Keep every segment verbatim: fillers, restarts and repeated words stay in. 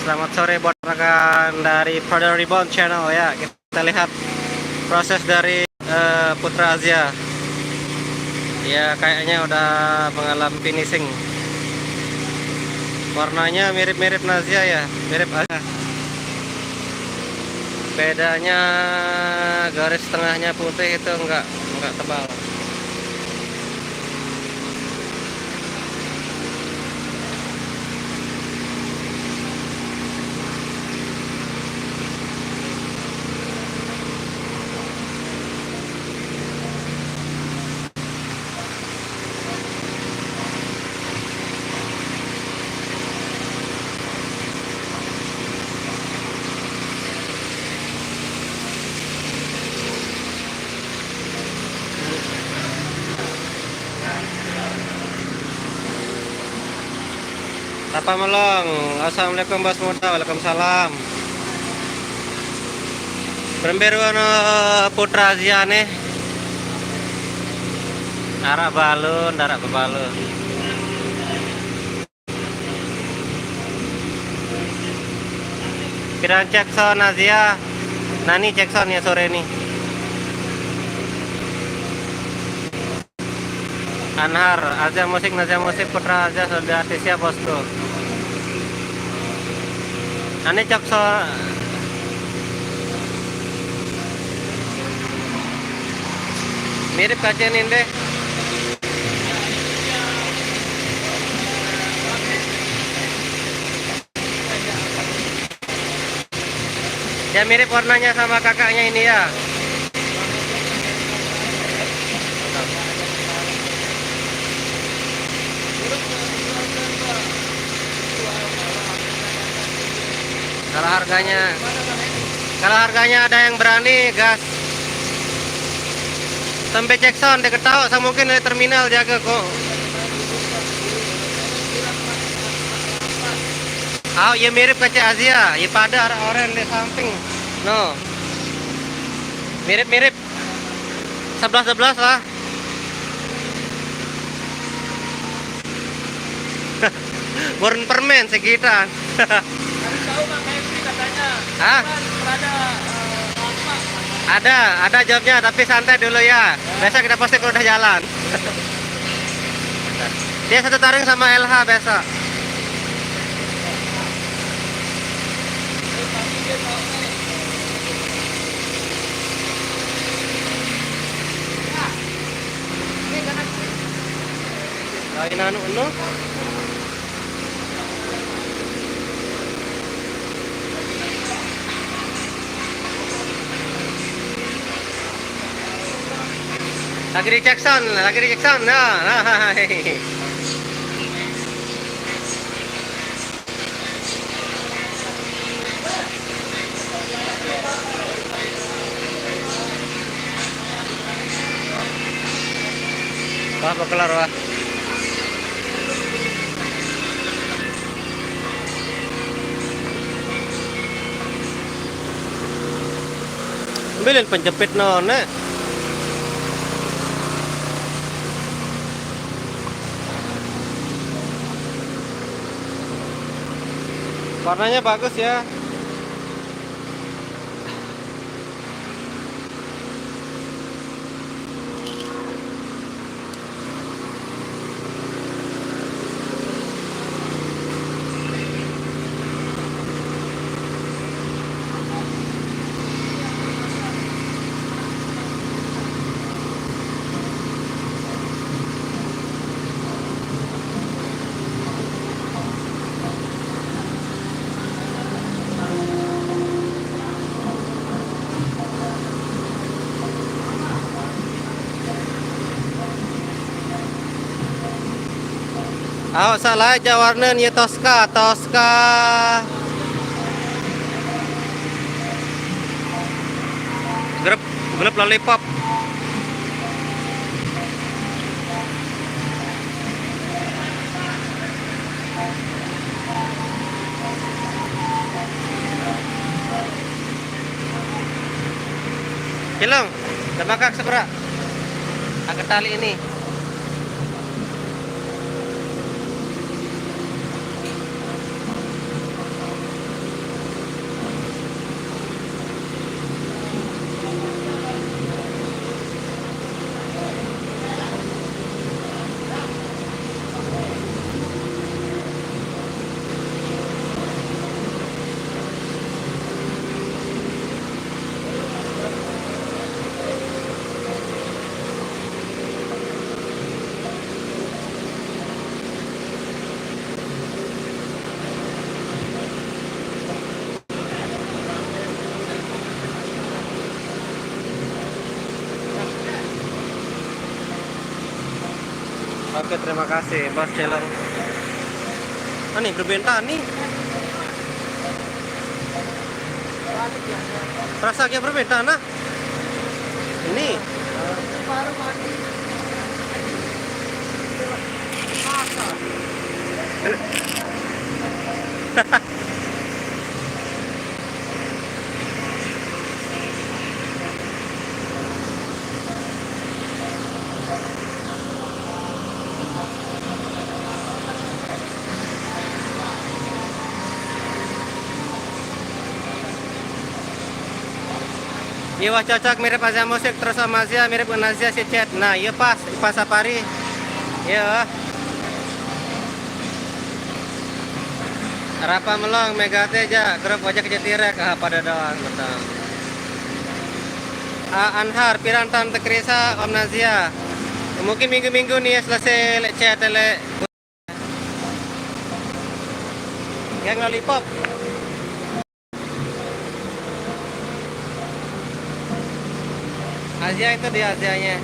Selamat sore buat rekan dari Brother Reborn Channel ya. Kita lihat proses dari eh, Putra Azya. Ya, kayaknya udah mengalami finishing. Warnanya mirip-mirip Nazya ya, mirip Azya. Bedanya garis tengahnya putih itu enggak enggak tebal. Tapa Melong. Assalamualaikum Bos Muda. Waalaikumsalam. Berembe ruan Putra Azya nih. Arak balun, arak bebalun. Piran cek sound Azya. Nani cek sound ya sore nih. Anhar, Azya Musik, Nazya Musik, Putra Azya, Solda Artis ya, bosku. Ane cok so mirip kacenin deh. Ya, mirip warnanya sama kakaknya ini ya. Kalau harganya, kalau harganya ada yang berani, gas. Sampai cek sound, dia ketawa, saya mungkin dari terminal jaga kok. Oh, ya mirip kaca Azya, ya pada ada orang di samping. No. Mirip-mirip. Sebelas sebelas lah. Born permen sekitar. Hah? Ada, ada jawabnya, tapi santai dulu ya. Besok kita posting kalau udah jalan. Dia satu taring sama L H besok. Lain anu, anu. Lagi di Jackson, lagi di Jackson. Nah, nah. Wah, kelar wah. Ambilin penjepit nona. Warnanya bagus ya. Aho salah aja warna nya Tosca, Tosca. Grup, grup Lollipop. Kilong, tebakak seberak. Agak tali ini. Oke, terima kasih, Bos Celong. Ani, berbentani. Rasa kayak berbentana. Ini. Iya, wah, cocok, mirip Azia Musik, terus sama Azia, mirip dengan Azia si Chat. Nah, iya pas, pas Sapari. Iya. Rapa melong, Megate aja, grup ojek aja tirek, ah, pada doang, betul. Ah, Anhar, pirantan tekerisa, Om Nazia. Mungkin minggu-minggu nih ya selesai, lek chat, lek. Yang lollipop. Azia itu dia Azianya.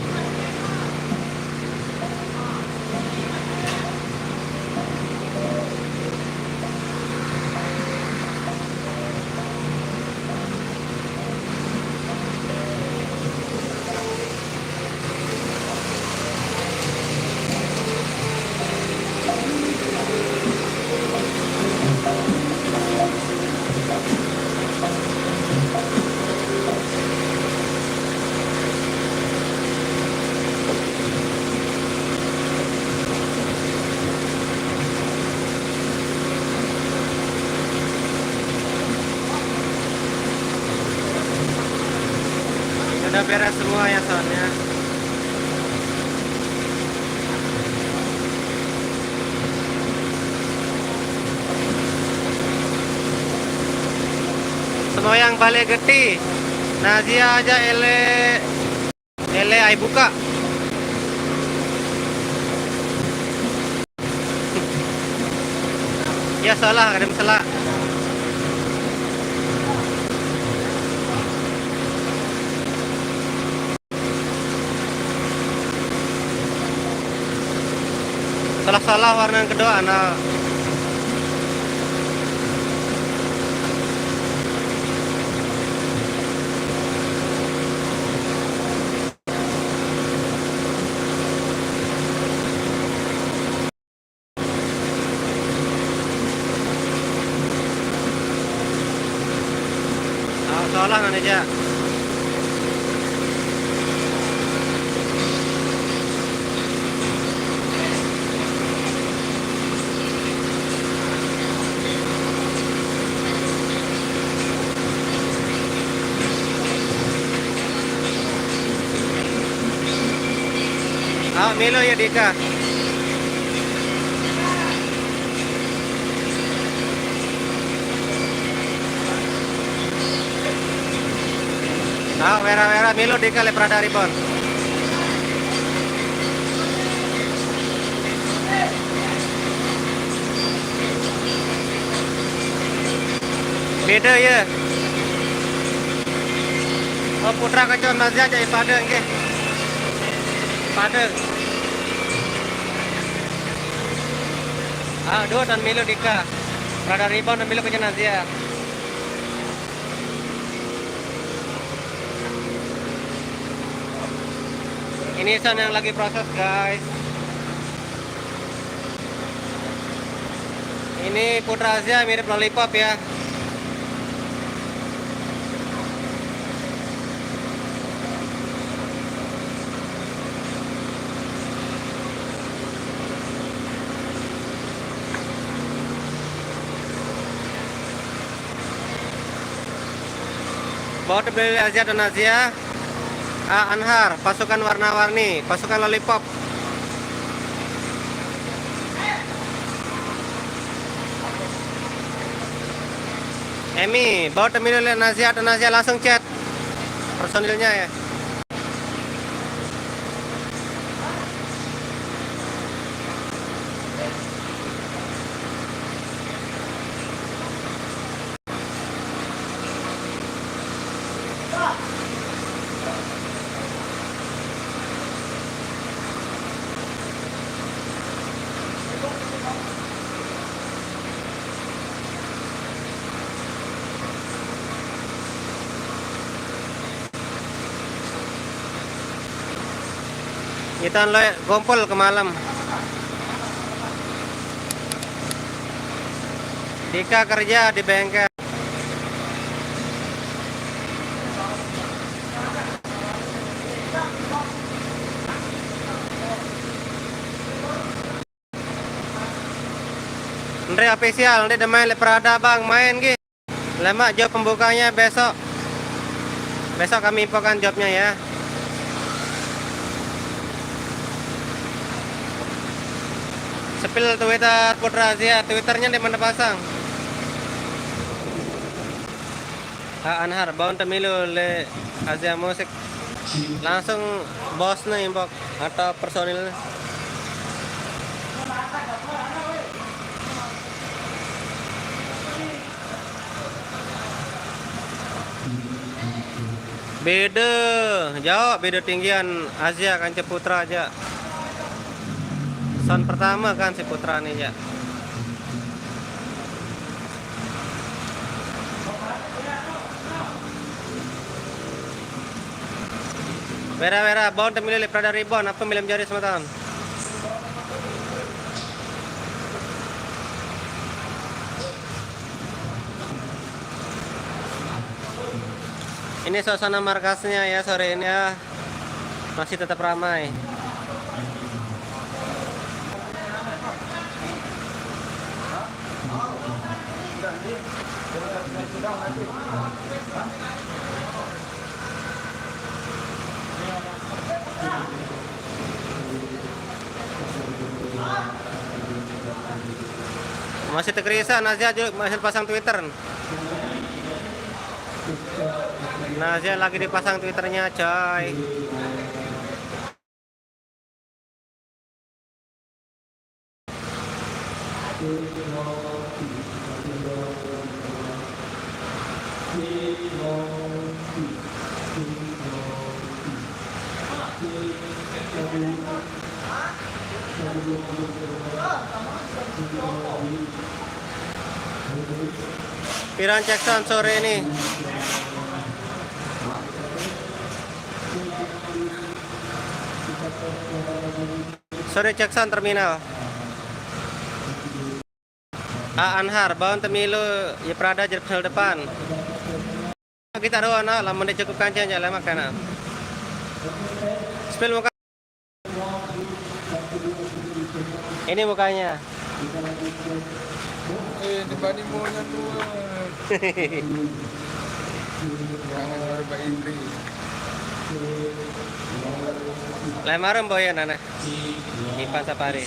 Udah beres semua ya soalnya. Semua yang balik geti. Nazia aja ele, ele ai buka. Ya salah, ada masalah. Salah-salah warna yang kedua, anak. Ah, salah nanti aja. Ah, melo ya Dika. Ah, wera-wera melo Dika le Prada Reborn. Beda ya. Oh, Putra kacau Nazia jadi pada nggih. Pada. Ah, dua dan melo Dika. Prada Reborn dan melo kacau Nazia. Ini San yang lagi proses, guys. Ini Putra Azia mirip lollipop ya. Bawa terbeli Azia dan Azia. Ah, Anhar, pasukan warna-warni, pasukan lollipop. Emi, bawa terminal Nazia atau Nazia langsung chat personilnya ya. Kita lo kumpul ke malam. Dika kerja di bengkel. Andre Official, nanti demain le Prada bang, main ki. Lemak job pembukanya besok. Besok kami infokan jobnya ya. Spill Twitter Putra Azia, Twitternya di mana pasang? Ah, Anhar, baun temilu le Azia Musik. Langsung bos nih inbox atau personil. Beda jauh, beda tinggian Azia kanca Putra aja. Sound pertama kan si Putra nih ya. Wera, wera, baun temilu le Prada Reborn, apa milam jari sematan? Ini suasana markasnya ya sore ini ya. Masih tetap ramai. Masih tergerisa, Nazia juga masih pasang Twitter. Nazia lagi dipasang Twitternya, coy. Piran cek sound sore ini. Sore cek sound terminal. Ah, Anhar, baun temilu ya Prada jer personil depan. Kita doang, nah, lamun dia cukup kancing aja lah makana. Spill muka. Ini mukanya. Eh, dibanding maunya tuh. Jangan lupa Indri. Lah marem boyan aneh. Ipan Sapari.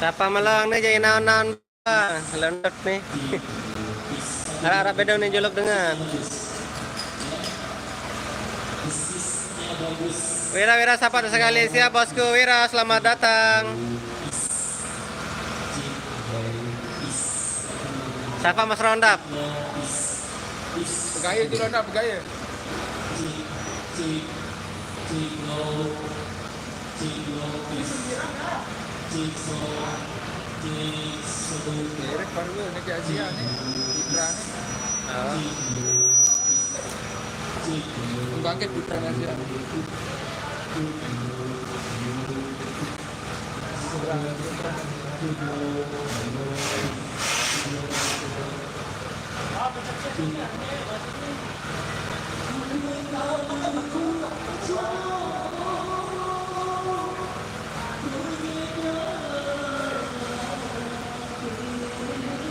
Tapa melong nih jadi naon-naon. Ah, lendek nih. Arah-arah bedong nih jolok dengan. Wira, Wira, sapa tuh sekali? Siap, bosku. Wira, selamat datang. Sapa Mas Rondap? Pegaya itu Rondap, pegaya. Derek baru nih ke Asia nih. Putra nih. Oh. Bangkit Putra Asia.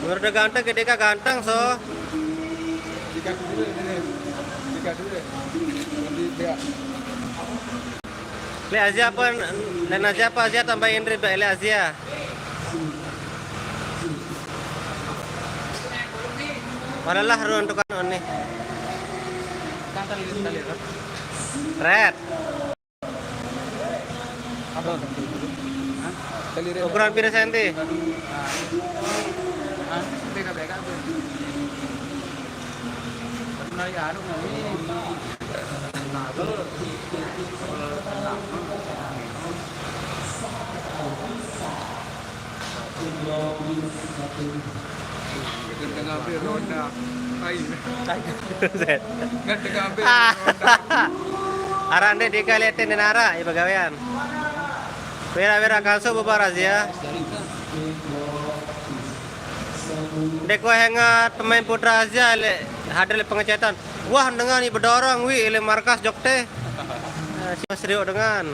Menurut ganteng, gede kah ganteng, so? Tiga dulu ini. Tiga dulu. Nanti dia. Le Azia apa? Dan Azia apa Azia tambah Indri, Mbak? Le Azia. Mana lah ruang tukang nih. Red. Ukuran pira senti? Ngan dengar be ronda. Ai. Buset. Ngan dengar be ronda. Aran dek dikaliatin nara, ya, pegawaian. Wira-wira kasuk bubar Azia. Dek wah hengat pemain Putra Azia le hadir le pengecetan. Wah, dengan ni bedorong wi le markas jok te. Ah, si Mas Rio dengan.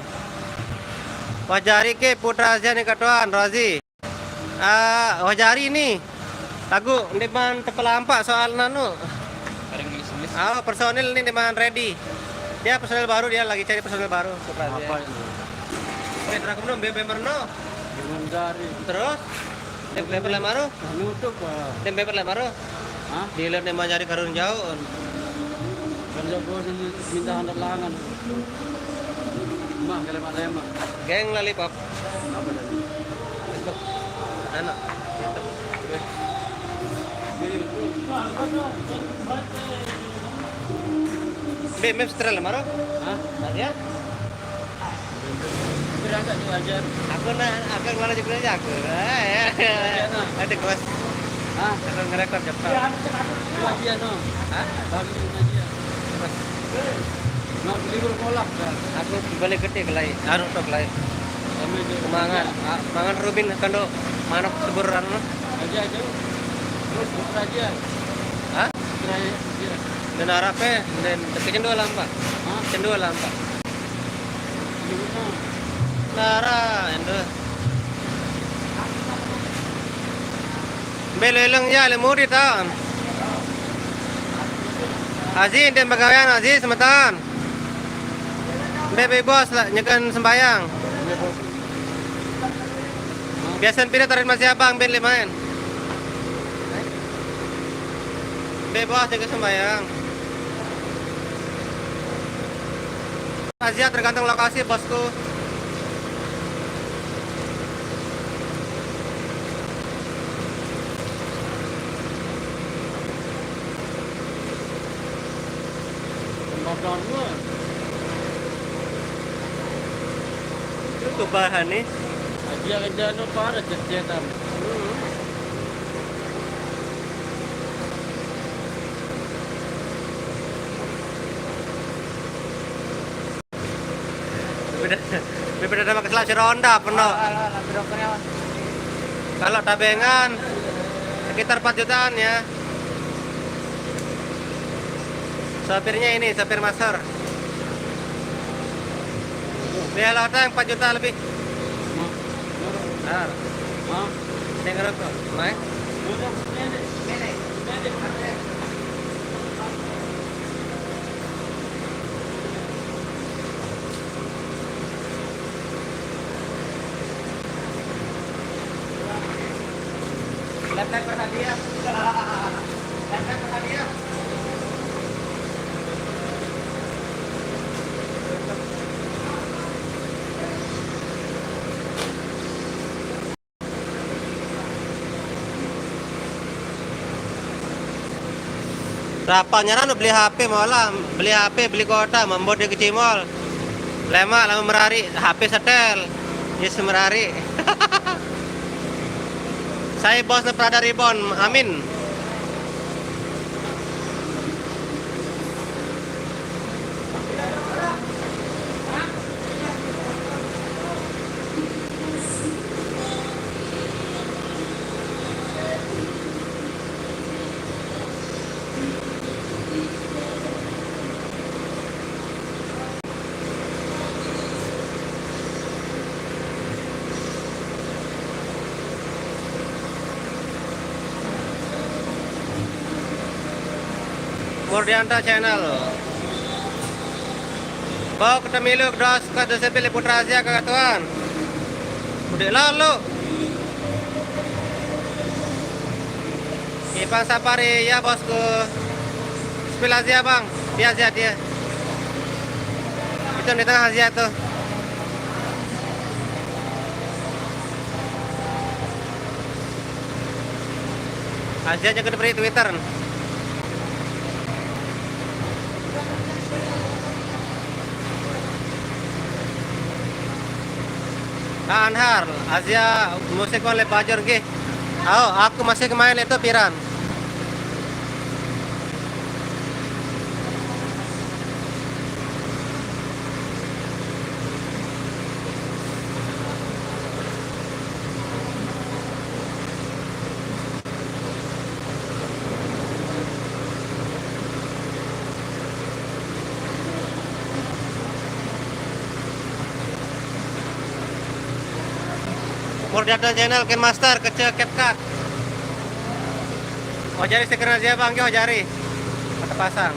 Wah jari ke Putra Azia ni katuan, Rozi. Ah, wah jari ni. Lagu ndeqman tepelampak soal nanu. Paling ngelis-ngelis. Ah, personil ni ndeqman ready. Dia personil baru, dia lagi cari personil baru, Putra Azia. Apa itu? Eh, terakhir belum, be-, be-, pernah. Belum dari. Terus? Dem paper lem aru? Nutup, Pak. Dem paper lem aru? Hah? Dealer ne mau nyari karun jauh. Kan jago minta handal langan. Mah, kalau Pak Lema. Geng Lollipop. Apa tadi? Itu. Anak. Itu. Be, map setel lem aru? Hah? Tadi ya? Berangkat tu aja. Aku nak, aku ngelarang juga aja aku. Ah, ya. Aja, nah. Ada kos. Hah? Aku ngerekam jam. Iya, anu, anu. Itu aja, no. Hah? Baru itu aja. Terus. Nah, beli berkolak, dah. Aku balik gede ke lain. Anu tok lain. Kami aja. Mangan, ah, mangan rubin kando manuk sebur anu. Aja, aja. Terus, terus aja. Hah? Terus aja. Dan arapnya, dan kecendol lampak. Hah? Cendol lampak. Nara, endo. Mbe leleng ya le murid taun. Aziz, dem pegawaian Aziz semeton. Mbe, be bos lah nyeken sembayang. Biasan pire tarit masih abang ben lemaen. Be bos nyeken sembayang. Azia tergantung lokasi, bosku. Tempat anu. Itu tuh bahan nih. Azia kerja anu parah, cet-cetan. Hmm. Beda, beda sama keselak si Ronda, penuh. Alah, alah, alah, berapa nyawa? Kalau tabengan, sekitar empat jutaan ya. Sopirnya ini, sopir master. Dia lo yang empat juta lebih. Nah. Hah? Saya ngerokok, Mai. Lep-lep berhadiah. Lep-lep berhadiah. Rapal nyaran beli H P malah, beli H P, beli kuota, mambot di kecimol. Lemaq lama merari, H P setel. Yes, merari. Saya bos Prada Reborn, amin. Murdianta Channel. Bawa kita milu ke dos ke dos sepil Putra Asia ke tuan. Udah lalu. Ipang Sapari, ya bosku. Spill Azia, Bang. Dia Azia, dia. Itu di tengah Azia tuh. Azia aja ke Twitter. Nah, Anhar, Azia musik oleh Bajur nggih. Au, aku masih kemain itu piran. Purdiata Channel, KineMaster, kecil, CapCut. Oh, jari stiker Nazia, Bang, yo, jari. Mata pasang.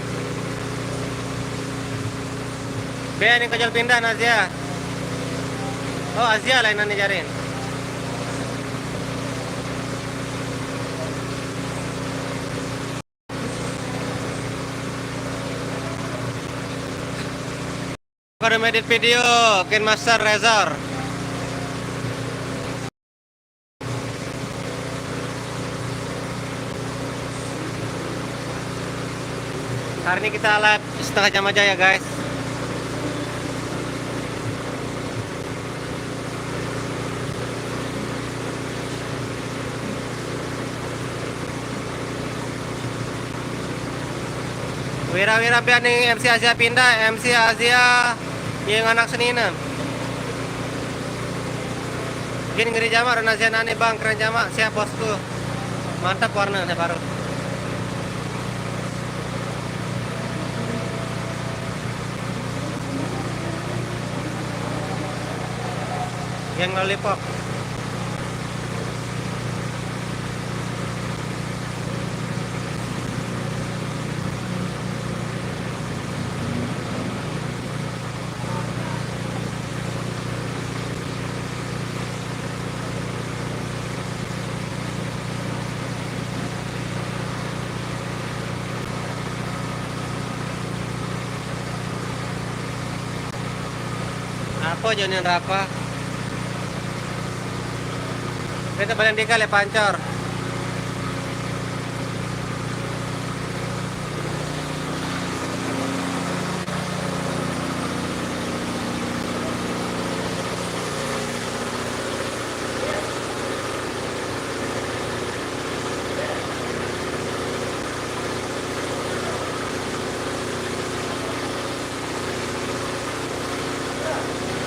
Be, ini kejol pindah, Nazia. Oh, Azia lah ini jarin. Kada edit video, KineMaster Razor. Hari ini kita live setengah jam aja ya, guys. Wira-wira biar nih M C Azia pindah, M C Azia yang anak seni nih. Gin ngeri jamak, Ronazia nani, Bang, keren jamak, siap, bosku. Mantap warnanya baru. Yang lollipop. Apa janian rapa? Kita balik dikal ya, pancor.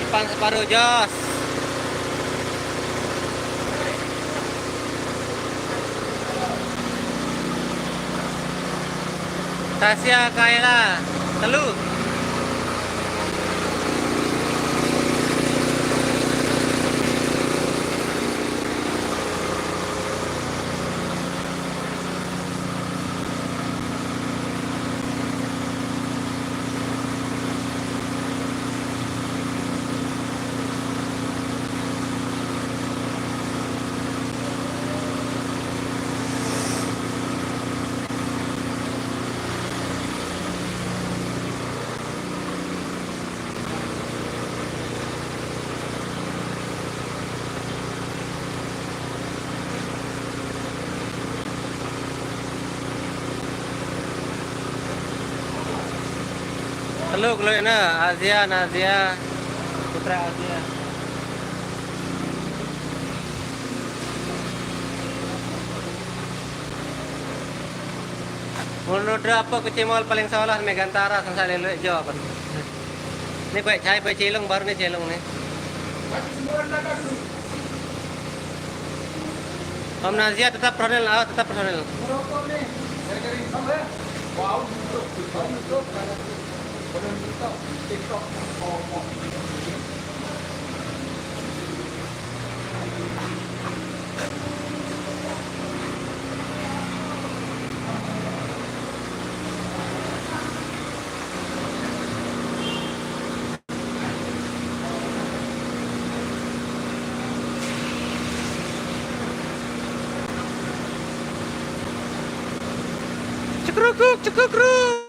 Ipan separuh jos. Tasya Kaila telu. Telu keluar ni, Azia, Nazia, Putra Azia. Menurut apa ke cimol paling solah Megantara, sang sale luek jo. Ni baik cai, baik cilung, baru ni cilung ni. Om Nazia tetap personil, awak tetap personil. Cekrukuk, cekrukuk.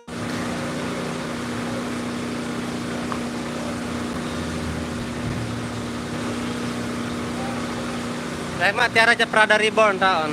Lemak tiara aja Prada Reborn taon.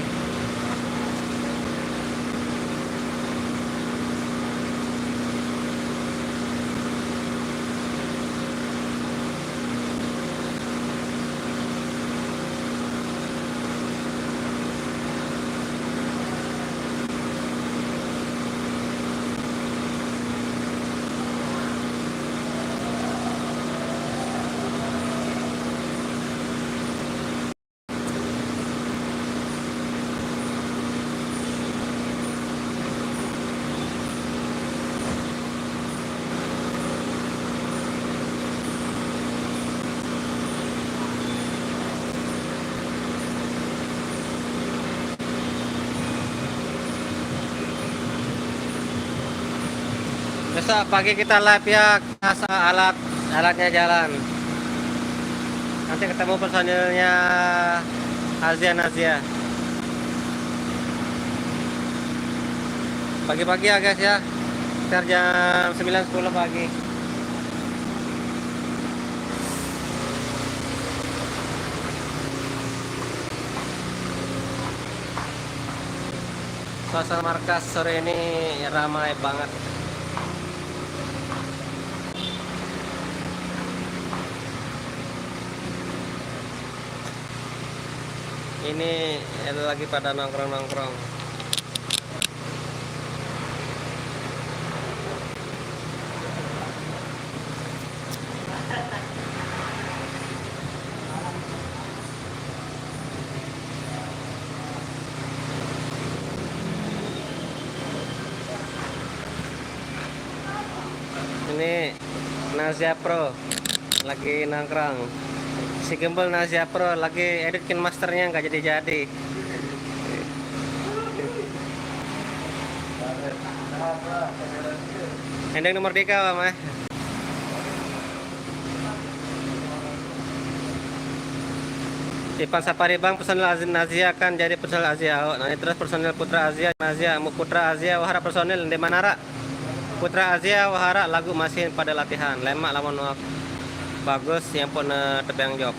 Pagi kita live ya, asal alat, alatnya jalan. Nanti ketemu personilnya Azia Nazia. Pagi-pagi ya, guys, ya. Sekitar jam sembilan sepuluh pagi. Suasana markas sore ini ramai banget. Ini lagi pada nongkrong-nongkrong. Ini Nazia Pro lagi nongkrong. Si Gembel Nazia Pro lagi edit KineMasternya nggak jadi-jadi. Endang nomor tiga, Mama. Ipan Sapari Bang, personil Azia Nazia kan jadi personil Azia. Oh, nah, terus personil Putra Azia, Nazia, mau Putra Azia, wahara personil di mana, Ra? Putra Azia, wahara lagu masih pada latihan. Lemak lawan wak-, bagus, yang pun, eh, tebeng jok.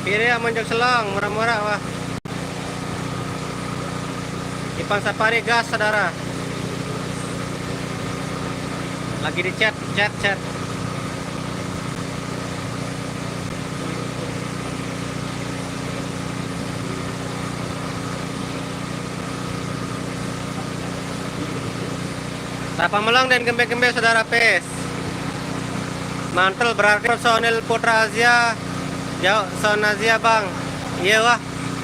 Kiri ya, monjok selong, murah-murah, wah. Ipan Sapari gas, saudara. Lagi di chat, chat, chat. Tapa melong dan gembe-gembe, saudara pes. Mantul, berarti personil Putra Azia, jauh sound Azia, Bang. Iya, wah.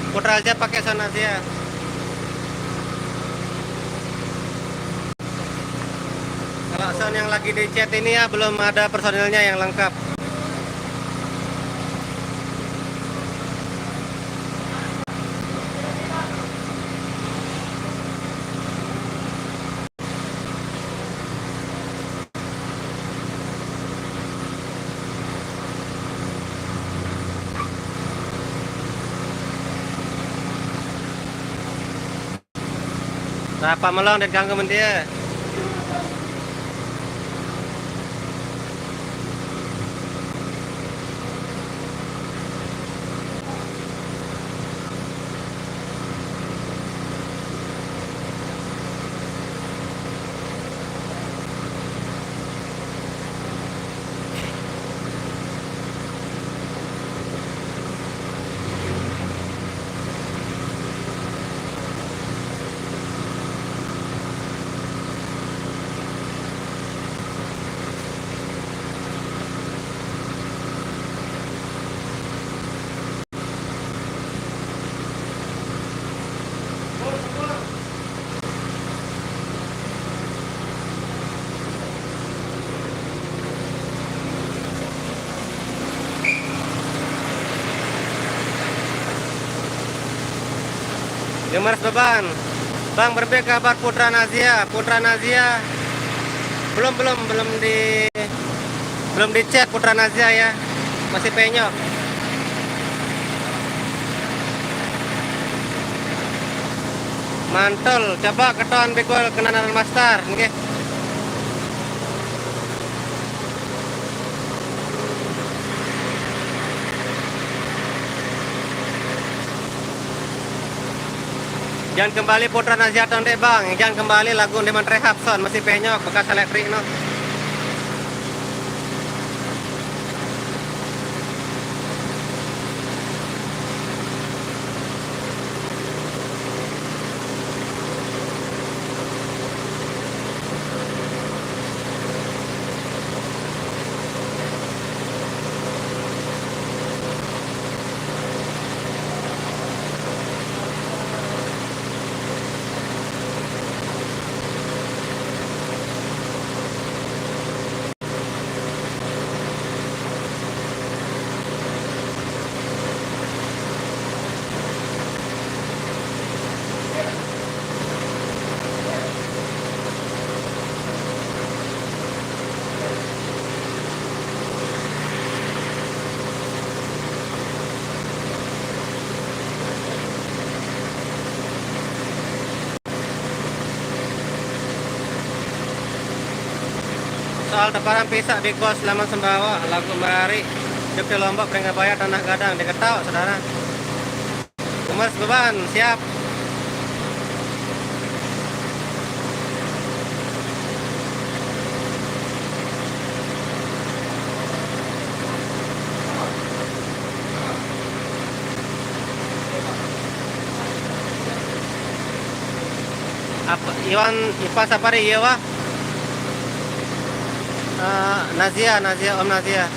Putra Azia pakai sound Azia. Kalau sound yang lagi di chat ini ya, belum ada personilnya yang lengkap. Tapa melong dan ganggu mendia. Gemeres beban. Bang, berbe kabar Putra Nazia? Putra Nazia belum, belum, belum di, belum di chat Putra Nazia ya. Masih penyok. Mantul, coba keton bikul kenanan master, nggih. Jan kembali putra Nazia to ndeq, Bang? Jan kembali lagu ndeqman rehab, son masih penyok bekas elektrik no. Soal teparan pisaq di kos laman Sembawaq, laguq merariq, idup di Lombok, Pringabaya, Tanah Gadang, diketaoq, Saudara. Gemes beban, siap. Apa, Iwan, Ipa sapa ari, iye, wah? Eh, Nazia, Nazia, Om Nazia.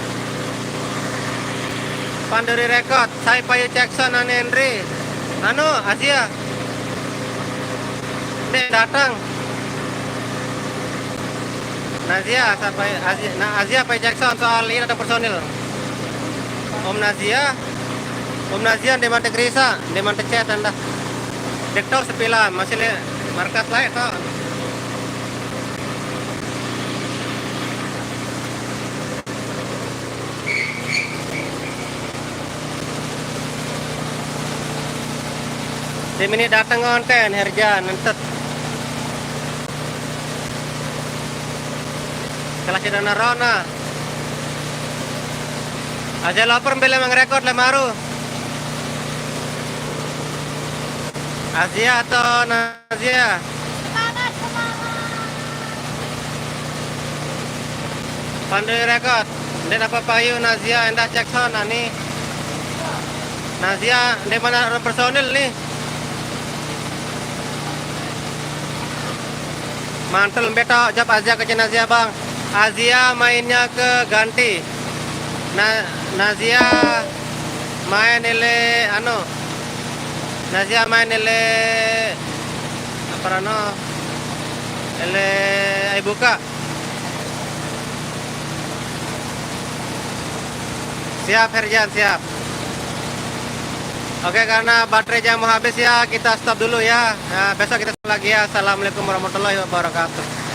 Panduri Record, sai payu Jackson, ane Henry. Anu, Azia. Ndeq dateng. Nazia, sapa Azia? Nah, Azia payu Jackson, soal ini ada personil. Om Nazia. Om Nazia ndeqman tegerisaq, ndeqman techat endah. Ndeq tao sepilan, masih leq markas laeq tao. Tiep miniq dateng konten, Herjan, entet. Kelas Dana Rona. Azia Lover mbe leq ngerekod leq maru. Azia atau Nazia? Pandui Record. Ndeq nape payu Nazia endah Jackson, ani. Nazia ndeqman araq personil ni. Mantul, mbe taoq jawab Azia kance Nazia, Bang? Azia mainnya ke ganti. Na-, Nazia main eleq anu. Nazia main eleq apa rano? Eleq ai bukaq. Siap, Herjan, siap. Oke, karena baterai jangan mau habis ya, kita stop dulu ya. Ya, besok kita ketemu lagi ya. Assalamualaikum warahmatullahi wabarakatuh.